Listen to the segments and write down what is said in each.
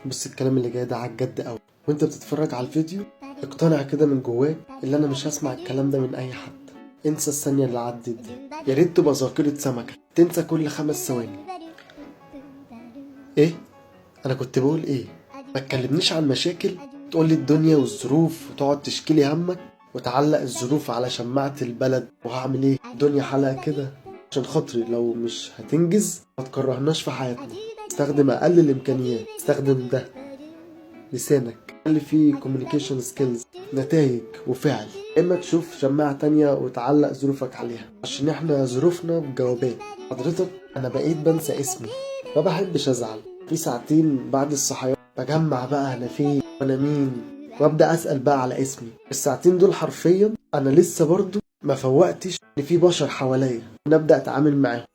بص، الكلام اللي جاي ده على الجد قوي، وانت بتتفرج على الفيديو اقتنع كده من جواك اللي انا مش هسمع الكلام ده من اي حد. انسى الثانية اللي عدت دي، يا ريت تبقى ذاكرة سمكة تنسى كل 5 ثواني. ايه انا كنت بقول ايه؟ ما تكلمنيش عن مشاكل، تقولي الدنيا والظروف وتقعد تشكيلي همك وتعلق الظروف على شماعة البلد وهعمل ايه الدنيا حلقة كده. عشان خاطري لو مش هتنجز ما تكرهناش في حياتنا. استخدم اقل الامكانيات، استخدم ده لسانك، خلي فيه communication skills، نتائج وفعل. اما تشوف شماعة تانية وتعلق ظروفك عليها، عشان احنا ظروفنا بجوابات. حضرتك انا بقيت بنسى اسمي، ما بحبش ازعل. في ساعتين بعد الصحيان بجمع بقى انا فين وانا مين، وابدا اسال بقى على اسمي. الساعتين دول حرفيا انا لسه برضو ما فوقتش ان في بشر حواليا نبدا اتعامل معاهم.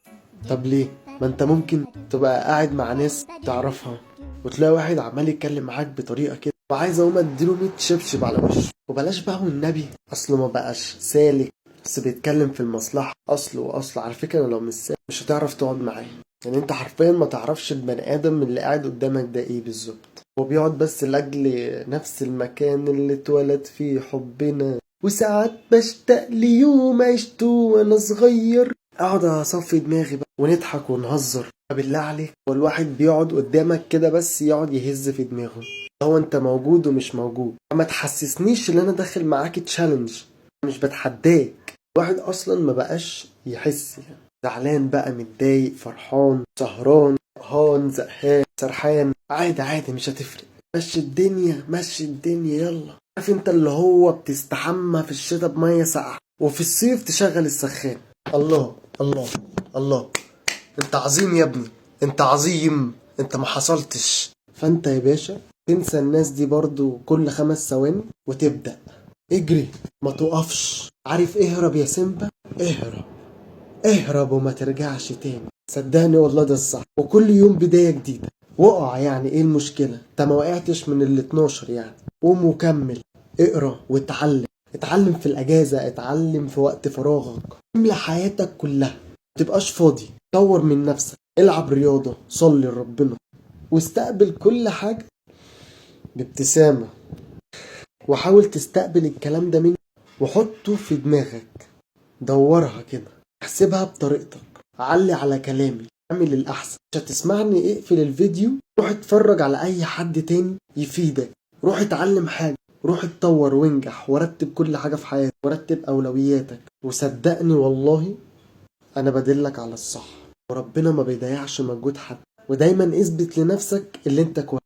طب ليه؟ ما انت ممكن تبقى قاعد مع ناس تعرفها وتلاقي واحد عمال يتكلم معاك بطريقة كده وعايز اقوم اديله 100 شبشب على وشه. وبلاش بقى والنبي، اصله ما بقاش سالك، بس بيتكلم في المصلحة اصله واصله. على فكرة لو مش سالك مش هتعرف تقعد معاه، يعني انت حرفيا ما تعرفش البني ادم اللي قاعد قدامك ده ايه بالظبط. هو بيقعد بس لاجل نفس المكان اللي اتولد فيه حبنا. وساعات بشتاق ليوم عشته وانا صغير، اقعد اصفي دماغي بقى ونضحك ونهزر. بالله عليك، هو الواحد بيقعد قدامك كده بس يقعد يهز في دماغه، هو انت موجود ومش موجود. ما تحسسنيش ان انا داخل معاك challenge، مش بتحداك. الواحد اصلا ما بقاش يحس، يعني زعلان بقى، متضايق، فرحان، سهران، هان، زهقان، سرحان، عادي عادي مش هتفرق. مشي الدنيا مشي الدنيا يلا. عارف انت اللي هو بتستحمى في الشتاء بميه ساقعه وفي الصيف تشغل السخان. الله الله الله، انت عظيم يا ابني، انت عظيم، انت ما حصلتش. فانت يا باشا تنسى الناس دي برضو كل 5 ثواني وتبدأ اجري، ما تقفش. عارف اهرب يا سيمبا، اهرب اهرب وما ترجعش تاني. صدقني والله ده الصح. وكل يوم بداية جديدة. وقع يعني ايه المشكلة؟ انت ما وقعتش من ال 12 يعني. قوم وكمل، اقرا واتعلم، اتعلم في الاجازة، اتعلم في وقت فراغك، املى حياتك كلها، ما تبقاش فاضي. طور من نفسك، العب رياضة، صلي لربنا، واستقبل كل حاجة بابتسامة. وحاول تستقبل الكلام ده مني وحطه في دماغك، دورها كده، احسبها بطريقتك، علي على كلامي، اعمل الأحسن. مش هتسمعني اقفل الفيديو، روح اتفرج على أي حد تاني يفيدك، روح اتعلم حاجة، روح اتطور وانجح، ورتب كل حاجة في حياتك، ورتب أولوياتك. وصدقني والله أنا بدلك على الصح، وربنا ما بيضيعش مجهود حد. ودايما اثبت لنفسك اللي انت كويس.